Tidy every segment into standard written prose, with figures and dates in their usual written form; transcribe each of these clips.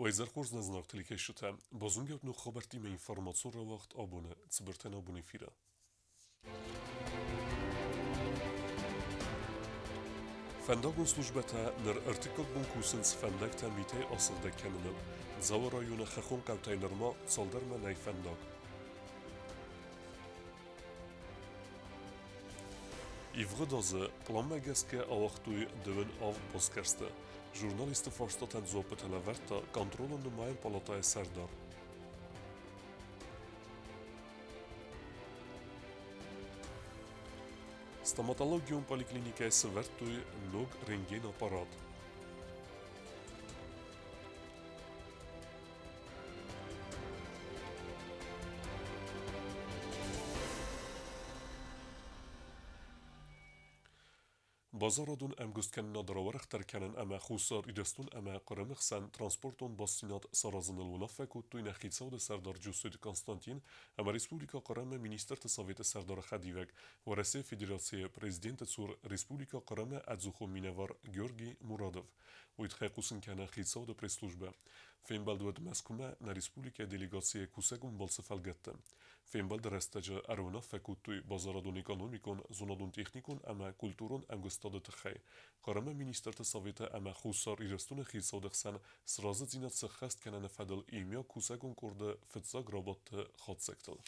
Уӕ хорз нӕ зынаргъ телекӕсджытӕ, базонгӕут ног хабӕрттимӕ информацион рауагъд абоны цыбыртӕн абон эфиры. Фӕндагон службӕтӕ ныр ӕртыккаг бон кусынц фӕндӕгтӕ митӕй асыгъдӕг кӕныныл. Дзауы районы хӕххон хъӕутӕй нырма цалдӕрмӕ нӕй фӕндаг. Ивгъуыд азы пъланмӕ гӕсгӕ ауагътой дыууын авд басгӕрсты. Журналистты фарстатӕн дзуаппытӕ лӕвӕрдта контролон нымайӕн палатӕйы сӕрдар. Стоматологион поликлиникӕйы сӕвӕрдтой ног рентген-аппарат. Базарадон ӕмгуысткӕнынад рауӕрӕхдӕр кӕнын ӕмӕ Хуссар Ирыстон ӕмӕ Хъырымы хсӕн транспортон бастдзинад саразыныл уынаффӕ кодтой нӕ хицауады сӕрдар Джусойты Константин ӕмӕ Республикӕ Хъырымы Министрты Советы сӕрдары хӕдивӕг, Уӕрӕсейы Федерацийы Президенты цур Республикӕ Хъырымы ӕдзухон минӕвар Георгий Мурадов. Уый тыххӕй хъусын кӕны хицауады пресс-службӕ. Фембӕлд уыд Мӕскуымӕ нӕ республикӕйы делегацийы кусӕгон балцы фӕлгӕтты. Фембӕлды рӕстӕджы ӕруынаффӕ кодтой базарадон-экономикон, зонадон-техникон ӕмӕ культурон ӕмгуыстады тыххӕй. Хъырымы министрты советы ӕмӕ Хуссар Ирыстоны хицауады хсӕн сразыдзинад сӕххӕст кӕныны фӕдыл иумиаг кусӕгон къорды фыццаг рабадты хатдзӕгтыл.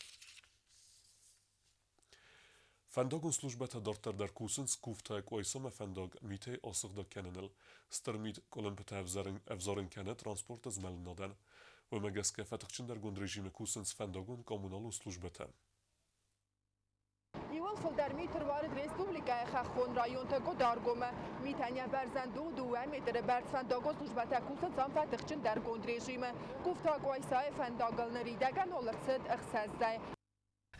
Фӕндагон службӕтӕ дарддӕр дӕр кусынц куывтӕ Къуайсамӕ фӕндаг митӕй асыгъдӕг кӕныныл. Стыр мит къуылымпытӕ ӕвзарын кӕны транспорты змӕлынадӕн. Уымӕ гӕсгӕ фӕтыхджындӕргонд режимы кусынц фӕндагон коммуналон службӕтӕ. Иууыл фылдӕр мит ӕруарыд республикӕйы хӕххон районты Къуыдаргомы. Митӕн йӕ бӕрзӕнд у 2 метры бӕрц. Фӕндагон службӕтӕ кусынц ам фӕтыхджындӕргонд режимы. Куывта Къуайсайы фӕндагыл ныридӕгӕн ол ӕрцыд ӕхсӕзӕй.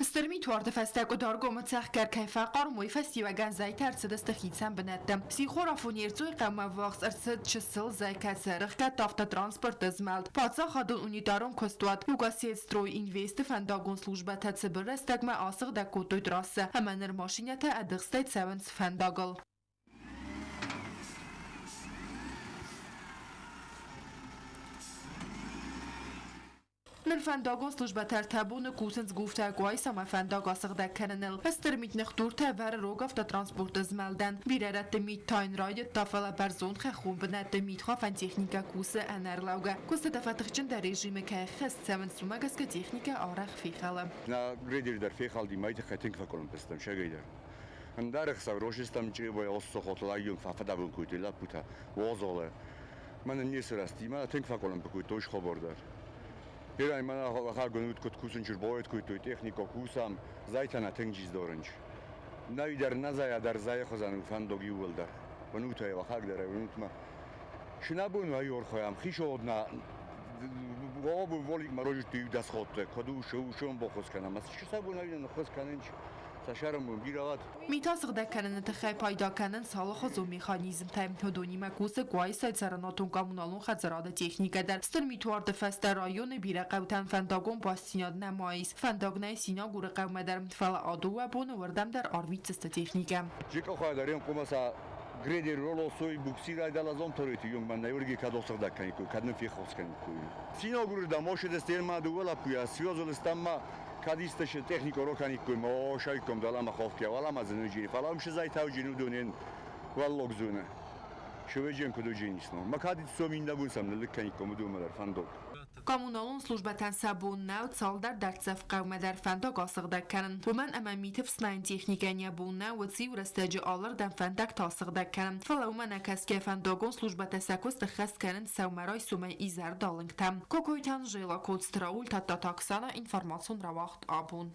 Стыр митуарды фӕстӕ Къуыдаргомы цӕхгӕр кӕй фӕхъарм, уый фӕстиуӕгӕн зӕйтӕ ӕрцыдысты хицӕн бынӕтты. Сихорафон Ерцойы хъӕумӕ ӕввахс ӕрцыд чысыл зӕй, кӕцы ӕрыхгӕдта автотранспорты змӕлд. Паддзахадон унитарон куыстуат Югосетстройинвест-ы фӕндагон службӕтӕ цыбыр рӕстӕгмӕ асыгъдӕг кодтой трассӕ ӕмӕ ныр машинӕтӕ ӕдыхстӕй цӕуынц фӕндагыл. Ныр фӕндагон службӕтӕ ӕртӕ боны кусынц гуфтӕ Къуайсамӕ фӕндаг асыгъдӕг кӕныныл. Стыр митныхдуртӕ ӕвӕры рог автотранспорты змӕлдӕн. Бирӕ рӕтты мит тайын райдыдта, фӕлӕ бӕрзонд хӕххон бынӕтты митхафӕн техникӕ кусы ӕнӕрлӕугӕ. Куыстытӕ фӕтыхджындӕр режимы кӕй ӕххӕст цӕуынц, уымӕ гӕсгӕ техникӕ арӕх фехӕлы. Нӕ грейдер дӕр фехӕлди, мӕй тыххӕй тынг фӕкъуылымпы стӕм сӕгӕй дӕр. Ӕндӕр ӕхсӕв росистӕм чъебой оссохотлагион фӕфӕдабон кодтой лӕппутӕ уозолы. Мӕнӕн не сырӕзти, мӕ тынг фӕкъуылымпы кодтой схобор дӕр. Берӕ мӕнӕ хагон уд куд кусун чурбоет кодтой, технико кусам, зайтӕ тынг джиздорынч. Нӕй дӕр нӕ зайа дӕр зайы хуызӕн фӕндог иууылдӕр. Вынутӕй вахаг дӕр вынутмӕ. Шинабон ай орхоям хишодна Обу волик морожит ты дасхотте, каду шу шум бохос кана. Мас шисабун ай нхос канинч. Сашарам бирӕват. Мит асыгъдӕг кӕныны тыххӕй пайда кӕнынц алыхуызон механизмтӕ. Уыдонимӕ кусы Къуайсайы цӕрӕнуатон-коммуналон хӕдзарады техникӕ дӕр. Стыр митуарды фӕстӕ районы бирӕ хъӕутӕм фӕндагон бастдзинад нӕма ис. Фӕндаг нӕй Синагуры хъӕумӕ дӕр, фӕлӕ а дыууӕ боны уырдӕм дӕр арвитдзысты техникӕ. Джикъохӕ хъумаса грейдер ролосой буксирай далазон торети юнгман нӕурги кӕд осыгъдӕг кӕниккой, кӕд нын феххуыс кӕниккой. Синагуры дам ошедесте ма дыууӕ лӕппуйӕ связывались ма кӕд исты техника роканиккой, ма ошайкком далама ховке, валама дзыныджи, фӕлӕ уым сызайтауджин уыдонен уӕллогдзуны. Шыведжен куыд уыдженисно. Ма кӕд иццом иннӕ сӕм ныллыг кӕникком уыдонмӕ дӕр фӕндог. Коммуналон службӕтӕн сӕ бон нӕу цалдӕр дӕрддзӕф хъӕумӕ дӕр фӕндаг асыгъдӕг кӕнын, уымӕн ӕмӕ миты фснайын техникӕйӕн йӕ бон нӕ уыд иу рӕстӕджы алырдӕм фӕндӕгтӕ асыгъдӕг кӕнын. Фӕлӕ уымӕ нӕ кӕсгӕ фӕндагон службӕтӕ сӕ куыст ӕххӕст кӕнынц сӕумӕрайсомӕй изӕрдалынгтӕм. Кокойты Анжела, Коцты Рауль, Тадтаты Оксана, информацион рауагъд абон.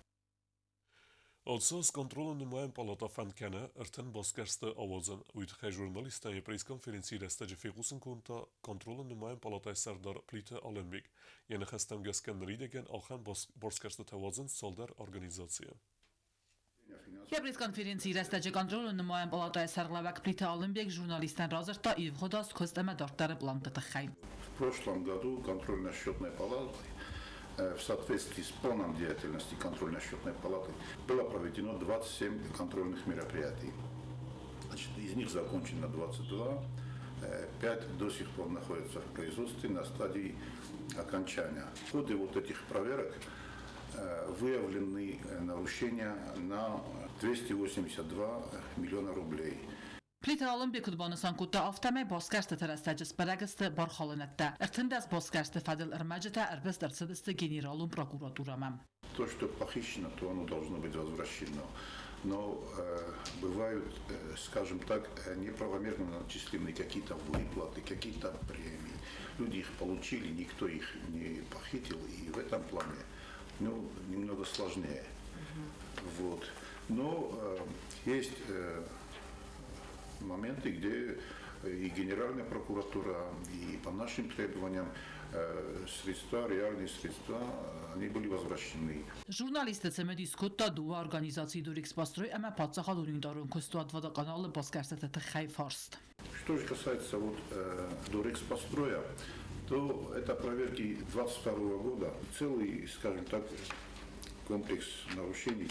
Ацыаз контролы нымайӕн палата фӕнд кӕны ӕртын басгӕрсты ауадзын. Уый тыххӕй журналисттӕн йӕ пресс-конференцийы рӕстӕджы фехъусын кодта контролы нымайӕн палатӕйы сӕрдар Плиты Алымбег. Йӕ ныхӕстӕм гӕсгӕ ныридӕгӕн ахӕм басгӕрстытӕ уадзынц цалдӕр организацийы. Йӕ пресс-конференцийы рӕстӕджы контролы нымайӕн палатӕйы сӕргълӕууӕг Плиты Алымбег журналисттӕн радзырдта ивгъуыд аз куыст ӕмӕ дарддӕры пълӕнтты тыххӕй. В прошлом году контрольно-счетная палата в соответствии с планом деятельности контрольно-счетной палаты было проведено 27 контрольных мероприятий. Значит, из них закончено 22, 5 до сих пор находятся в производстве на стадии окончания. В ходе вот этих проверок выявлены нарушения на 282 миллиона рублей. Плиты Алымбег куыд банысан кодта, афтӕмӕй басгӕрстыты рӕстӕджы сбӕрӕг сты бархалынӕдтӕ. 13 басгӕрсты фӕдыл ӕрмӕджытӕ ӕрвыст ӕрцыдысты Генералон прокуратурӕмӕ. То, что похищено, то оно должно быть возвращено. Но бывают, скажем так, неправомерно начислены какие-то выплаты, какие-то премии. Люди их получили, никто их не похитил, и в этом плане, ну, немного сложнее. Вот. Но есть моменты, где и Генеральная прокуратура, и по нашим требованиям средства, реальные средства, они были возвращены. Журналистты цымыдис кодта дыууӕ организацийы Дорэкспострой ӕмӕ паддзахадон унитарон куыстуат Водоканал-ы басгӕрстыты тыххӕй фарст. Что же касается вот Дорэкспостроя, то это проверки 22 года, целый, скажем так, комплекс нарушений.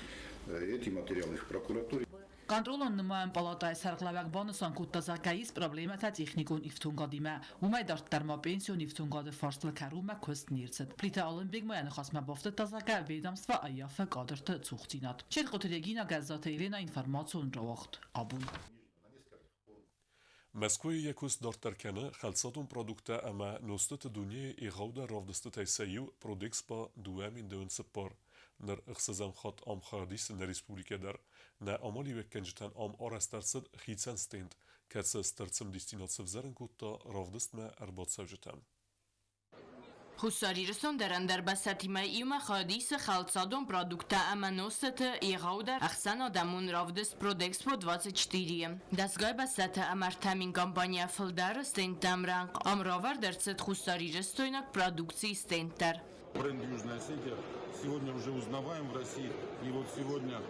Эти материалы в прокуратуре. Контролон нымайӕн палатӕйы сӕргълӕууӕг банысан кодта, зӕгъгӕ, ис проблемӕтӕ техникон ифтонгадимӕ. Уымӕй дарддӕр ма пенсион ифтонгады фарстыл кӕронмӕ куыст не рцыд. Плиты Алымбег ма йӕ ныхасмӕ бафтыдта, зӕгъгӕ, ведомство ӕййафы кадрты цухдзинад. Четкъоты Регина, Гӕззаты Елена, информацион рауагъд Абон. Мӕскуыйы йӕ куыст дарддӕр кӕны хӕлцадон продукттӕ ӕмӕ нозтыты дунейы егъаудӕр равдыстытӕй сӕ иу Продэкспо 2014. Ныр ӕхсӕзӕм хатт ам хайад исы нӕ республикӕ дӕр. Нӕ амалиуӕггӕнджытӕн ам арӕзт ӕрцыд хицӕн стенд, кӕцы стыр цымыдисдзинад сӕвзӕрын кодта равдыстмӕ ӕрбацӕуджытӕм. Хуссар Ирыстон дӕр ӕндӕр бӕстӕтимӕ иумӕ хайад исы хӕлцадон продукттӕ ӕмӕ нозтыты егъаудӕр ӕхсӕнадӕмон равдыст Продэкспо 24-йы. Дӕсгай бӕстӕтӕ ӕмӕ 3000 компанийӕ фылдӕр стендты ӕмрӕнхъ ам равӕрд ӕрцыд хуссарирыстойнаг продукцийы стенд дӕр. Бренд Южная Осетия сегодня уже узнаваем в России. И вот сегодня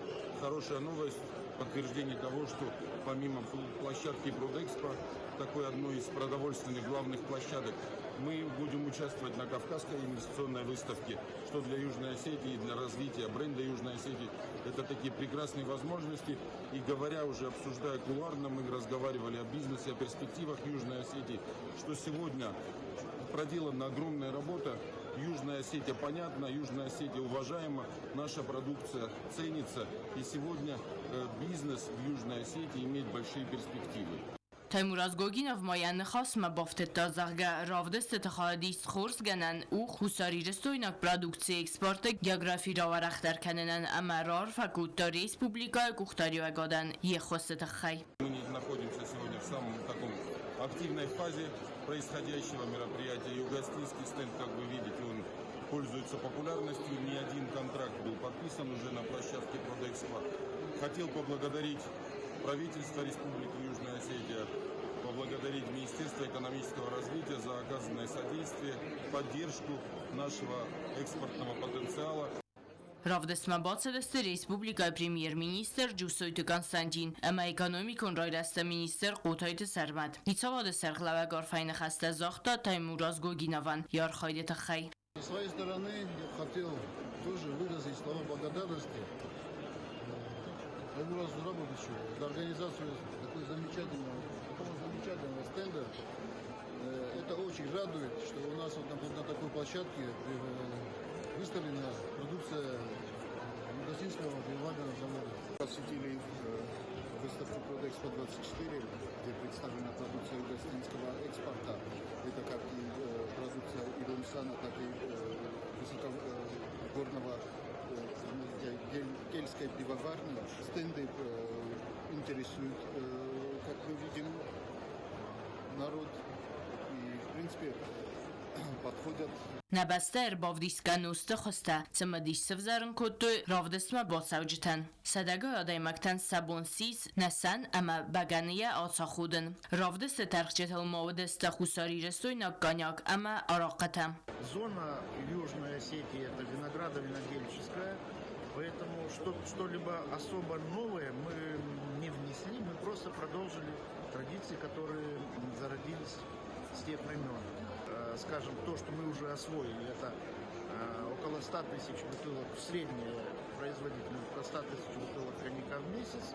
хорошая новость, подтверждение того, что помимо площадки Продэкспо, такой одной из продовольственных главных площадок, мы будем участвовать на Кавказской инвестиционной выставке, что для Южной Осетии и для развития бренда Южной Осетии это такие прекрасные возможности. И говоря уже, обсуждая кулуарно, мы разговаривали о бизнесе, о перспективах Южной Осетии, что сегодня проделана огромная работа. Южная Осетия понятна, Южная Осетия уважаема, наша продукция ценится. И сегодня бизнес в Южной Осетии имеет большие перспективы. Таймураз Гогинов ма йӕ ныхасмӕ бафтыдта, зӕгъгӕ, равдыстыты хайадист хорз гӕнӕн у хуссарирыстойнаг продукцийы экспорты географи рауӕрӕхдӕр кӕнынӕн ӕмӕ раарфӕ кодта республикӕйы къухдариуӕгадӕн йе ххуысы тыххӕй. Мы находимся сегодня в самом таком активной фазе происходящего мероприятия. Югостинский стенд, как вы видите, он пользуется популярностью. Не один контракт был подписан уже на площадке Продэкспо. Хотел поблагодарить правительство Республики Южная Осетия, поблагодарить Министерство экономического развития за оказанное содействие, поддержку нашего экспортного потенциала. Равдыстмӕ бацыдысты республикӕйы премьер-министр Джусойты Константин ӕмӕ экономикон райрӕзты министр Хъотайты Сӕрмӕт. Хицауады сӕргълӕууӕг арфӕйы ныхӕстӕ загъта Таймураз Гогиновӕн йӕ архайды тыххӕй. Со своей стороны я хотел тоже выразить слова благодарности Таймуразу Зурабовичу за организацию такого замечательного стенда. Это очень радует, что у нас вот на такой площадке выставлена продукция Югосинского пивоваренного завода. Посетили выставку Продэкспо 24, где представлена продукция югосетинского экспорта. Это как и продукция Ирунсана, так и высокогорного кельтской пивоварни. Стенды интересуют, как мы видим, народ. И, в принципе, подходят. Нӕ бӕстӕ ӕрбавдисгӕ нозты хуызтӕ цымыдис сывзӕрын кодтой равдыстмӕ бацӕуджытӕн. Сӕдӕгай адӕймӕгтӕн сӕ бон ссис нӕ сӕн ӕмӕ бӕгӕныйӕ ацаходын. Равдысты тӕрхджытыл ма уыдысты хуссарирыстойнаг коньяк ӕмӕ арахъхъытӕ. Зона Южной Осетии – это виноградо-винодельческая, поэтому что-либо особо новое мы не внесли, мы просто продолжили традиции, которые зародились с тех времен. Скажем, то, что мы уже освоили, это около 100 тысяч бутылок, в средней производительность около 100 тысяч бутылок коньяка в месяц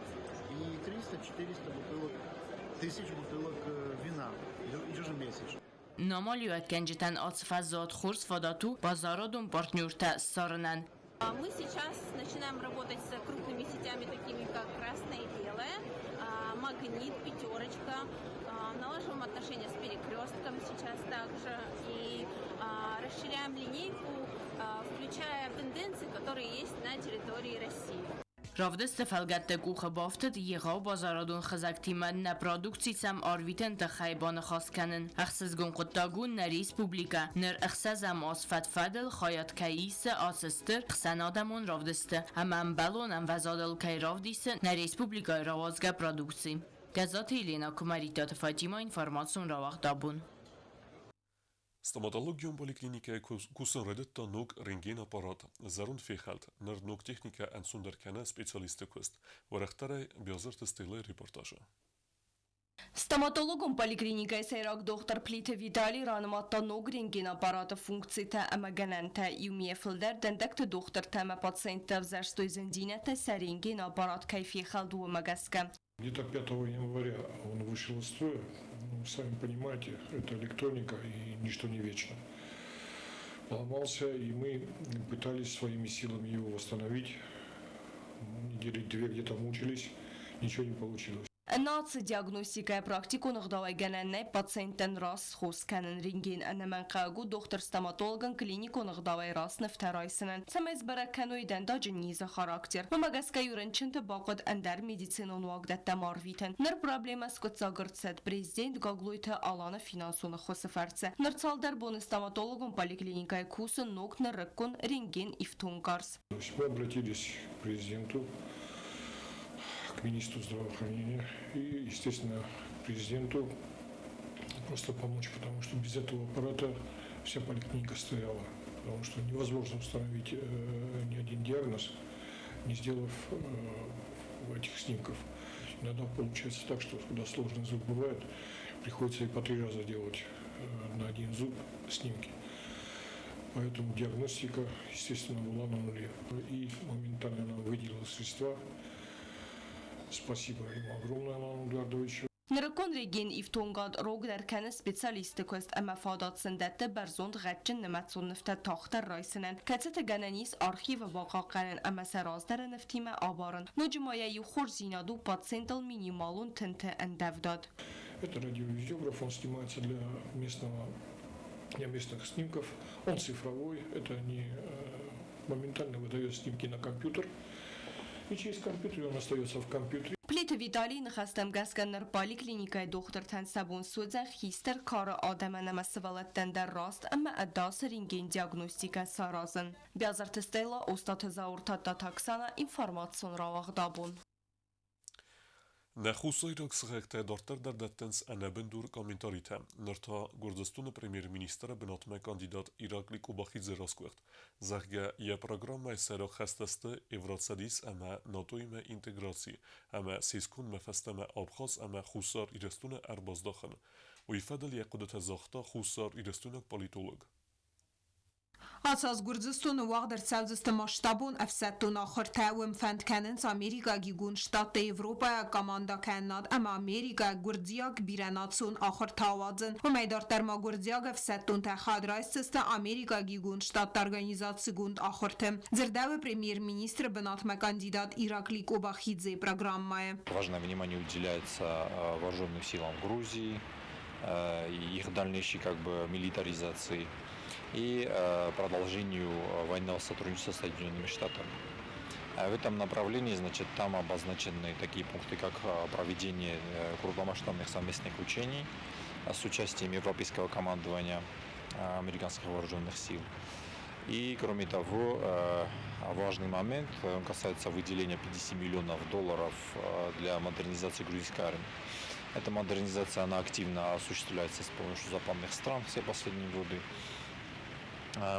и 300-400 бутылок, тысяч бутылок вина ежемесячно. Нӕ амалиуӕггӕнджытӕн ацы фӕзуат хорз фадат у базарадон партнертӕ ссарынӕн. Мы сейчас начинаем работать с крупными сетями, такими как «Красное и Белое», «Магнит», «Пятерочка». Налаживаем отношения с «Перекрестком» сейчас также и расширяем линейку, включая тенденции, которые есть на территории России. Равдысты фӕлгӕтты къухы бафтыд егъау базарадон хызӕгтимӕ нӕ продукци сӕм арвитын тыххӕй баныхас кӕнын. Ӕхсызгон хъуыддаг у, нӕ республикӕ ныр ӕхсӕзӕм аз фӕд-фӕдыл хайад кӕй исы ацы стыр ӕхсӕнадӕмон равдысты ӕмӕ ӕмбӕлон ӕмвӕзадыл кӕй равдисы нӕ республикӕйы рауадзгӕ продукци. Гӕззаты Еленӕ, Куымӕридтаты Фатимӕ, информацион рауагъд Абон. Стоматологион поликлиникӕйы кусын райдыдта ног рентген-аппарат. Зӕронд фехӕлд. Ныр ног техникӕ ӕнцондӕр кӕны специалистты куыст. Уӕрӕхдӕрӕй Биазырты Стеллӕйы репортажы. Стоматологон поликлиникӕйы сӕйраг дохтыр Плиты Виталий ранымадта ног рентген-аппараты функцитӕ ӕмӕ гӕнӕнтӕ. Иумӕ фылдӕр дӕндӕгты дохтыртӕ ӕмӕ пациенттӕ ӕвзӕрстой зындзинӕдтӕ сӕ рентген-аппарат кӕй фехӕлд, уымӕ гӕсгӕ. Где-то 5 января он вышел из строя. Ну, сами понимаете, это электроника и ничто не вечно. Поломался, и мы пытались своими силами его восстановить. Недели две где-то мучились, ничего не получилось. Наци диагностикӕйы практикон ӕгъдауӕй гӕнӕн нӕй пациенттӕн раст схос кӕнын. Рентген ӕнӕмӕнгхъӕуӕг у дохтыр-стоматологӕн клиникон ӕгъдауӕй раст нывтӕ райсынӕн, цӕмӕй сбӕрӕг кӕной дӕндаджы низы характер. Уымӕ гӕсгӕ-иу рынчынты бахъуыд ӕндӕр медицинон уагдӕттӕм арвитын. Ныр проблемӕ скъуыддзаг ӕрцыд президент Гаглойты Аланы финансон ӕххуысы фӕрцы. Ныр цалдӕр боны стоматологон поликлиникӕйы кусы ног нырыккон рентген-ифтонггарз. Мы обратились к президенту, к министру здравоохранения и, естественно, к президенту просто помочь, потому что без этого аппарата вся поликлиника стояла, потому что невозможно установить ни один диагноз, не сделав этих снимков. Иногда получается так, что когда сложный зуб бывает, приходится и по 3 раза делать на один зуб снимки. Поэтому диагностика, естественно, была на нуле. И моментально нам выделила средства. Спасибо ему огромное, Алану Эдуардовичу. Нырыккон рентген-ифтонгад рогдӕр кӕны специалистты куыст ӕмӕ фадат сын дӕтты бӕрзонд гъӕдджын нымӕцон нывтӕ тагъддӕр райсынӕн, кӕцыты гӕнӕн ис архивы бахъахъхъӕнын ӕмӕ сӕ раздӕры нывтимӕ абарын. Ноджы ма йӕ иу хорздзинад у пациентыл минималон тынты ӕндӕвдад. Это радиовизиограф, он снимается для местного, для местных снимков. Он цифровой, это не моментально выдает снимки на компьютер. И через компьютер он остается в компьютере. Плиты Виталийы ныхӕстӕм гӕсгӕ ныр поликлиникӕйы дохтыртӕн сӕ бон суыдзӕн хистӕр кары адӕмӕн ӕмӕ сывӕллӕттӕн дӕр раст ӕмӕ ӕдас рентген-диагностикӕ саразын. Биазырты Стелла, Остъаты Зауыр, Тадтаты Оксана, информацион рауагъд Абон. Нӕ хуссайраг сыхӕгтӕ дарддӕр дӕр дӕттынц ӕнӕбындур комментаритӕ. Ныр та Гуырдзыстоны премьер-министры бынатмӕ кандидат Ираклий Къобахидзе расгуыхт, зӕгъгӕ, йӕ программӕйы сӕйраг хӕстӕ сты Евроцӕдис ӕмӕ НАТО-имӕ интеграци ӕмӕ се скондмӕ фӕстӕмӕ Абхаз ӕмӕ Хуссар Ирыстоны ӕрбаздахын. Уый фӕдыл йӕ хъуыдытӕ загъта Хуссар Ирыстойнаг политолог. Ацы аз Гуырдзыстоны уагъд ӕрцӕудзысты масштабон ӕфсӕддон ахуыртӕ. Уым фӕнд кӕнынц Америкаг Иугонд Штаттӕ, Европӕйаг командӕкӕнынад ӕмӕ америкаг, гуырдзиаг бирӕнацион ахуыртӕ ауадзын. Уымӕй дарддӕр ма гуырдзиаг ӕфсӕддонтӕ хайад райсдзысты Америкаг Иугонд Штатты организацигонд ахуырты, дзырдӕуы премьер-министры бынатмӕ кандидат Ираклий Къобахидзейы программӕйы. Важное внимание уделяется вооруженным силам Грузии, и их дальнейшей как бы милитаризации и продолжению военного сотрудничества с Соединенными Штатами. В этом направлении, значит, там обозначены такие пункты, как проведение крупномасштабных совместных учений с участием европейского командования американских вооруженных сил. И, кроме того, важный момент, он касается выделения 50 миллионов долларов для модернизации грузинской армии. Эта модернизация, она активно осуществляется с помощью западных стран все последние годы.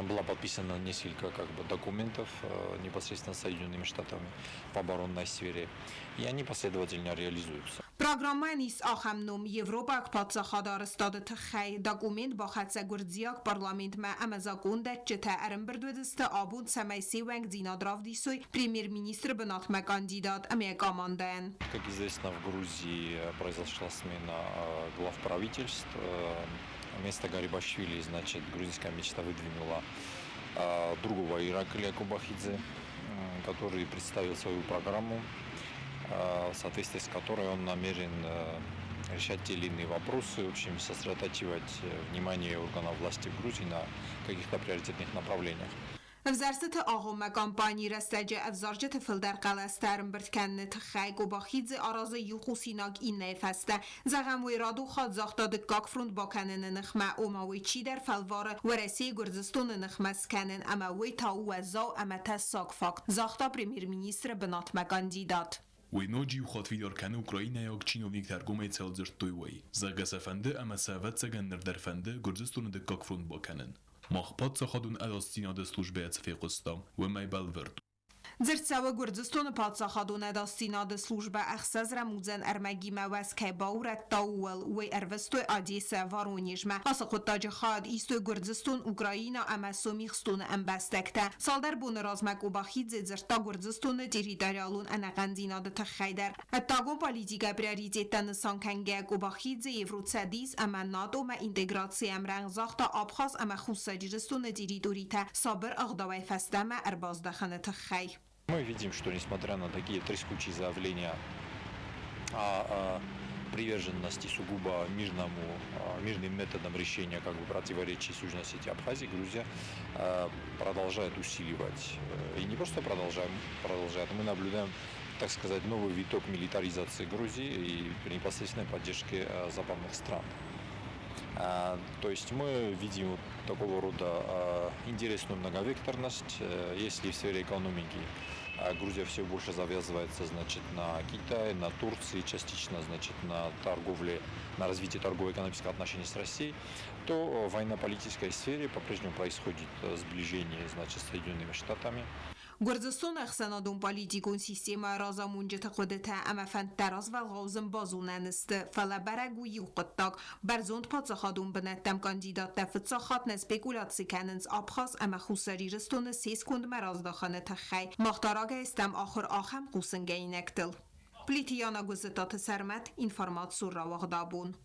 Было подписано несколько как бы документов непосредственно с Соединенными Штатами по оборонной сфере, и они последовательно реализуются. Программӕйӕн ис ахӕм ном Европаг паддзахад арӕзтады тыххӕй. Документ бахӕццӕ гуырдзиаг парламентмӕ ӕмӕ закъондӕтджытӕ ӕрӕмбырд уыдзысты абон, цӕмӕй се ууӕнкдзинад равдисой премьер-министры бынатмӕ кандидат ӕмӕ йӕ командӕйӕн. Как известно, в Грузии произошла смена глав правительств. Вместо Гарибашвили, значит, грузинская мечта выдвинула другого Ираклия Кобахидзе, который представил свою программу, в соответствии с которой он намерен решать те или иные вопросы, в общем, сосредотачивать внимание органов власти в Грузии на каких-то приоритетных направлениях. Ӕвзӕрстыты агъоммӕ кампанийы рӕстӕджы ӕвзарджыты фылдӕр хъӕлӕстӕ ӕрӕмбырд кӕныны тыххӕй Кобахидзе аразы иу хъусинаг иннӕйы фӕстӕ. Зӕгъӕм, уый радон хатт загъта дыккаг фронт бакӕныны ныхмӕ, ома уый чидӕр фӕлвары Уӕрӕсейы Гуырдзыстоны ныхмӕ скӕнын ӕмӕ уый та у уӕззау ӕмӕ тӕссаг факт, загъта премьер-министры бынатмӕ кандидат. Уый ноджы иу хатт фидар кӕны украинӕйаг чиновниктӕ ӕргомӕй цӕуыл дзырдтой, уый, зӕгъгӕ сӕ фӕнды ӕмӕ сӕ ӕвӕццӕгӕн ныр дӕр фӕнды Гуырдзыстоны дыккаг фронт бакӕнын. Мах паддзахадон ӕдасдзинады службӕйӕ цы фехъуыстам, уымӕй бӕлвырд. Дзырд цӕуы Гуырдзыстоны паддзахадон ӕдасдзинады службӕ ӕхсӕз рӕмудзӕн ӕрмӕгимӕ уӕз кӕй баурӕдта, ууыл. Уый ӕрвыстой Одессӕ, Воронежмӕ. Ацы хъуыддаджы хайад истой Гуырдзыстон, Украинӕ ӕмӕ Сомихстоны ӕмбӕстӕгтӕ. Цалдӕр боны размӕ Къобахидзе дзырдта Гуырдзыстоны территориалон ӕнӕхъӕндзинады тыххӕй дӕр. Ӕддагон политикӕ приоритеттӕ нысан кӕнгӕ Къобахидзе Евроцӕдис ӕмӕ НАТО-мӕ интеграцийы ӕмрӕнхъ загъта Абхаз ӕмӕ Хуссар Ирыстоны территоритӕ сабыр ӕгъдауӕй фӕстӕмӕ ӕрбаздӕхыны тыххӕй. Мы видим, что несмотря на такие трескучие заявления о приверженности сугубо мирному, мирным методам решения как бы, противоречий с Южной Осетией и Абхазией, Грузия продолжает усиливать. И не просто продолжает, мы наблюдаем, так сказать, новый виток милитаризации Грузии и при непосредственной поддержке западных стран. То есть мы видим вот такого рода интересную многовекторность. Если в сфере экономики Грузия все больше завязывается, значит, на Китай, на Турции, частично, значит, на торговле, на развитии торгово-экономических отношений с Россией, то в военно-политической сфере по-прежнему происходит сближение, значит, с Соединенными Штатами. Гуырдзыстоны ӕхсӕнадон политикон системӕйы разамонджыты хъуыдытӕ ӕмӕ фӕндтӕ развӕлгъау зын базонӕн сты, фӕлӕ бӕрӕг у иу хъуыддаг: бӕрзонд паддзахадон бынӕттӕм кандидаттӕ фыццаг хатт нӕ спекуляци кӕнынц Абхаз ӕмӕ Хуссар Ирыстоны се скондмӕ раздахыны тыххӕй. Мах та рагӕй стӕм ахуыр ахӕм хъусынгӕнинӕгтыл. Плиты Яна Гуыззытаты Сӕрмӕт, информацион рауагъд абон.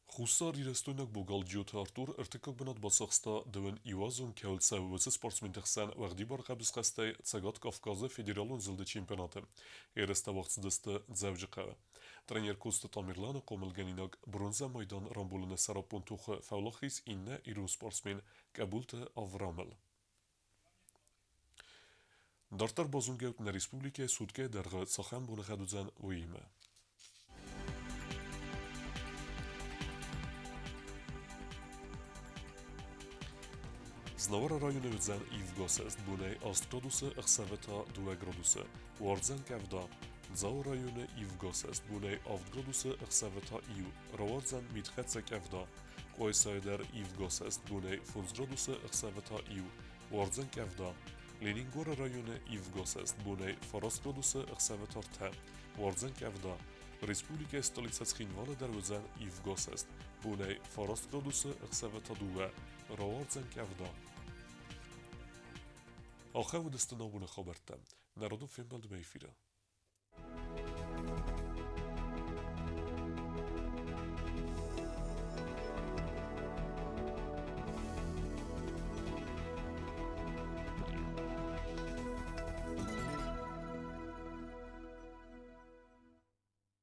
Хуссар-Ирыстойнаг богал Джиоты Артур ӕртыккаг бынат бацахста дыууын иуазон кӕуыл цӕуы уыцы спортсменты хсӕн уӕгъдибар хъӕбысхӕстӕй Цӕгат Кавказы федералон зылды чемпионаты. Ерыстӕ уагъд цыдысты Дзӕуджыхъӕуы. Тренер Коцты Тамерланы хъомылгӕнинаг бронзӕ майдан рамбулыны сӕраппонд тохы фӕуӕлахиз иннӕ ирон спортсмен Къӕбулты Аврамыл. Дарддӕр базонгӕут нӕ республикӕйы суткӕйы дӕргъы цахӕм боныгъӕд уыдзӕн, уыимӕ. Знауыры районы уыдзӕн ивгӕ бонӕй 8 градусы, ӕхсӕвы та 2 градусы. Уардзӕн къӕвда. Дзауы районы ивгӕ бонӕй 7 градусы, ӕхсӕвы та 1. Рауардзӕн митхӕццӕ къӕвда. Къуайсайы дӕр ивгӕ бонӕй 5 градусы, ӕхсӕвы та 1. Уардзӕн къӕвда. Ленингоры районы ивгӕ бонӕй 9 градусы, ӕхсӕвы та 3. Уардзӕн къӕвда. Республикӕйы столицӕ Цхинвалы дӕр уыдзӕн ивгӕ бонӕй 9 градусы, ӕхсӕвы та 2. Рауардзӕн къӕвда. Ахӕм уыдысты нӕ абоны хабӕрттӕ. Нӕ радон фембӕлдмӕ эфиры.